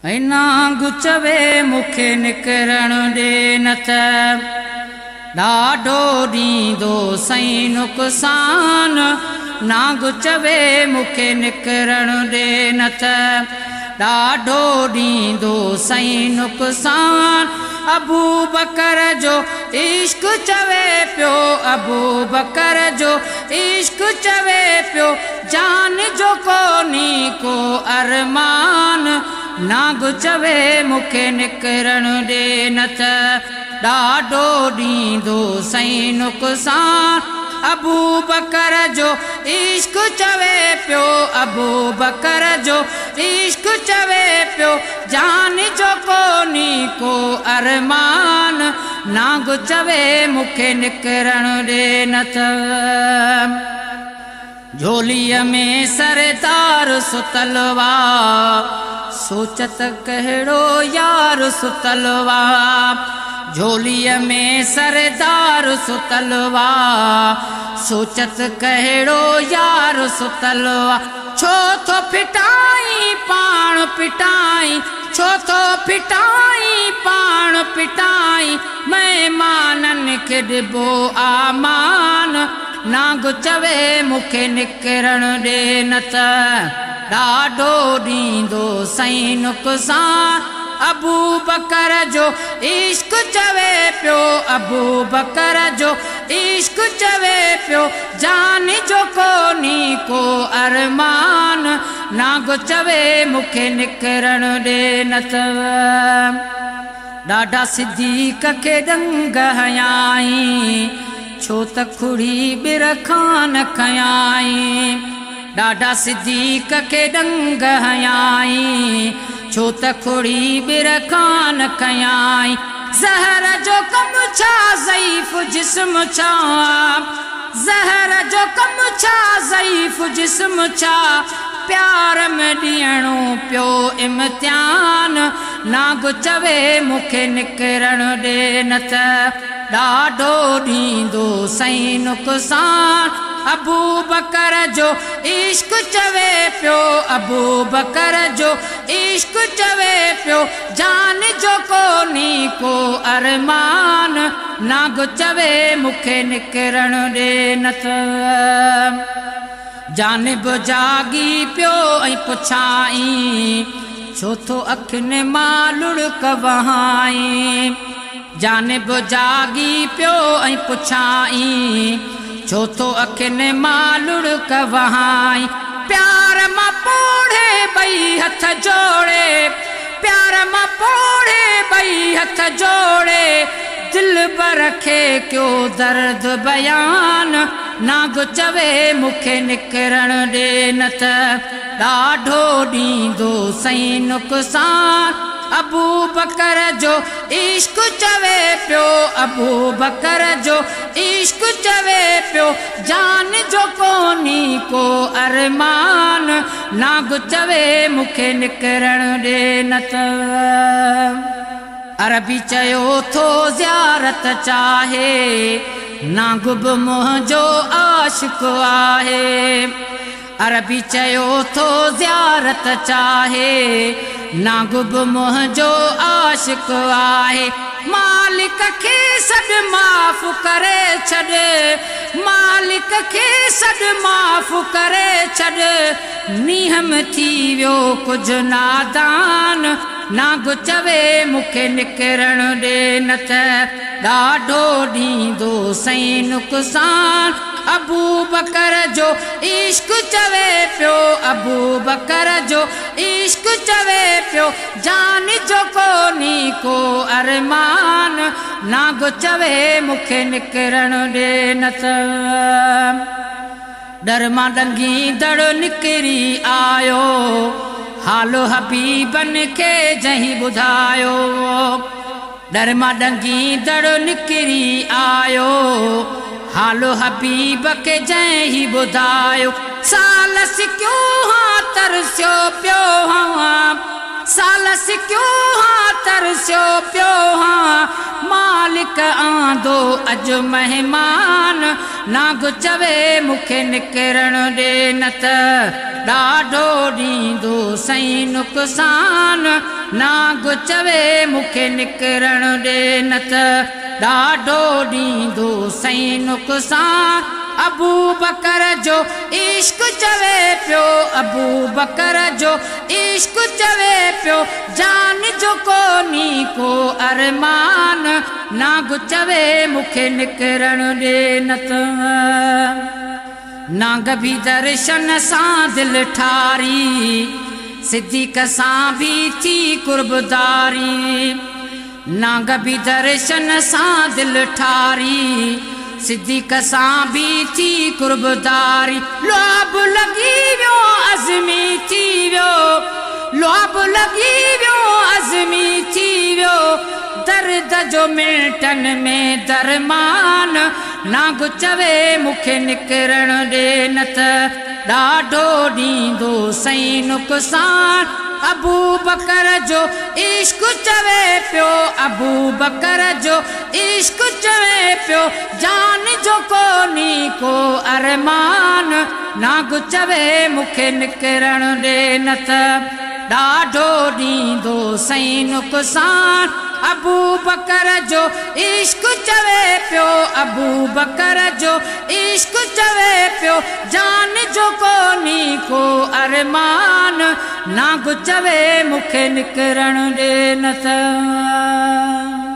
ऐं नांग चवे मूंखे निकिरण ॾे न त ॾाढो ॾींदो साईं नुक़सान। नांग चवे मूंखे निकिरण ॾे न त ॾाढो ॾींदो साईं नुक़सान। अबू बकर जो इश्क चवे पियो, अबू बकर जो इश्क चवे पियो, जान जो कोन्हे को अरमान। नांग चवे मूंखे निकिरण ॾे न त ॾाढो ॾींदो साईं नुक़सान। अबू बकर जो इश्क चवे पियो, अबू बकर जो इश्क चवे पियो, जान जो कोन्हे को अरमान। नांग चवे मूंखे निकिरण ॾे न त झोलीअ में सरदार सुतल हुआ, सोचत कहिड़ो यार सुतल हुआ। झोलीअ में सरदार सुतल हुआ, सोचत कहिड़ो यार सुतल हुआ। छो थो फिटाई पाण पिटाई, छो थो फिटाई पाण पिटाई, महिमाननि खे ॾिबो आमान। नांग चवे मूंखे निकिरण ॾे न त ॾाढो ॾींदो साईं नुक़सान। अबू बकर जो इश्क चवे पियो, अबू बकर जो इश्क चवे पियो, जान जो कोन्हे को अरमान। नांग चवे मूंखे निकिरण ॾे न त ॾाढा सिद्दीक़ खे ॾंग हयाई, छो त खुड़ी बिर खान खयाई। ॾाढा सिद्दीक़ खे ॾंग हयाई, छो त खुड़ी बिर खान खयाई। ज़हर जो कमु छा ज़ईफ़ जिस्म छा, ज़हर जो कमु छा ज़ईफ़ जिस्म छा, प्यार में ॾियणो पियो इम्तिहान। नांग चवे मूंखे निकिरण ॾे न त ॾाढो ॾींदो साईं नुक़सान। अबू बकर जो इश्क चवे पियो, अबू बकर जो इश्क चवे पियो, जान जो कोन्हे को अरमान। नांग चवे मूंखे निकिरण ॾे न त जानिब जागी पियो ऐं पुछाई, छो थो अखियुनि मां लुड़क वहाई। जानिब जागी पियो ऐं पुछाई, छो थो अखियुनि मां लुड़क वहाई। प्यार मां पोड़े ॿई हथ जोड़े, प्यार मां पोड़े ॿई हथ जोड़े, दिल बर खे कयो दर्द बयान। नांग चवे मूंखे निकिरण ॾे न त ॾाढो ॾींदो साईं नुक़सान। अबू बकर जो इश्क चवे पियो, अबू बकर जो इश्क चवे पियो, जान जो कोन्हे को अरमान। नांग चवे मूंखे निकिरण ॾे न त अरबी चयो थो ज़ियारत चाहे, नांग बि मुंहिंजो आशिक आहे। अरबी चयो थो ज़ियारत चाहे, नांग बि मुंहिंजो आशिक आहे। मालिक खे सॾु माफ़ करे छॾ, मालिक खे सॾु माफ़ करे छॾ, नीहम थी वियो कुझु नादान। नांग चवे मूंखे निकिरण ॾे न त ॾाढो ॾींदो साईं नुक़सान। अबू बकर जो इश्क चवे पियो, अबू बकर जो इश्क चवे पियो, जान जो कोन्हे को अरमान। नांग चवे मूंखे निकिरण ॾे न त डर मां ॾंगींदड़ निकिरी आयो, हाल हबीबनि खे जंहिं ॿुधायो। डर मां ॾंगींदड़ निकिरी आयो, हाल हबीब खे जंहिं ॿुधायो। साल सिकियो हा तरस्यो पियो हा, سال سڪيو ها ترسيو پيو ها، مالڪ آندو اڄ مهمان. نانگ چوي مون کي نڪرڻ ڏي، نه ته ڏاڍو ڏيندو سائين نقصان. نانگ چوي مون کي نڪرڻ ڏي، نه ته ڏاڍو ڏيندو سائين نقصان. ابو بڪر جو عشق چوي پيو، ابو بڪر جو عشق چوي پيو، جان جو ڪونهي ڪو ارمان. نانگ چوي مون کي نڪرڻ ڏي نه ته. نانگ به درشن سان دل ٺاري، صديق سان به ٿي قربداري. نانگ به درشن سان دل ٺاري، صديق سان به ٿي قربداري. لعاب لڳي ويو ازمي ٿي ويو، لعاب لڳي ويو ازمي ٿي ويو، درد جو منٽن ۾ درمان. نانگ چوي مون کي نڪرڻ ڏي، نه ته ڏاڍو ڏيندو سائين نقصان. ابو بڪر جو عشق چوي پيو، ابو بڪر جو عشق چوي پيو، جان جو ڪونهي ڪو ارمان. نانگ چوي مون کي نڪرڻ ڏي، نه ته ڏاڍو ڏيندو سائين نقصان. ابو بڪر جو عشق چوي پيو، ابو بڪر جو عشق چوي پيو، جان جو ڪونهي ڪو ارمان. نانگ چوي مون کي نڪرڻ ڏي نه ته.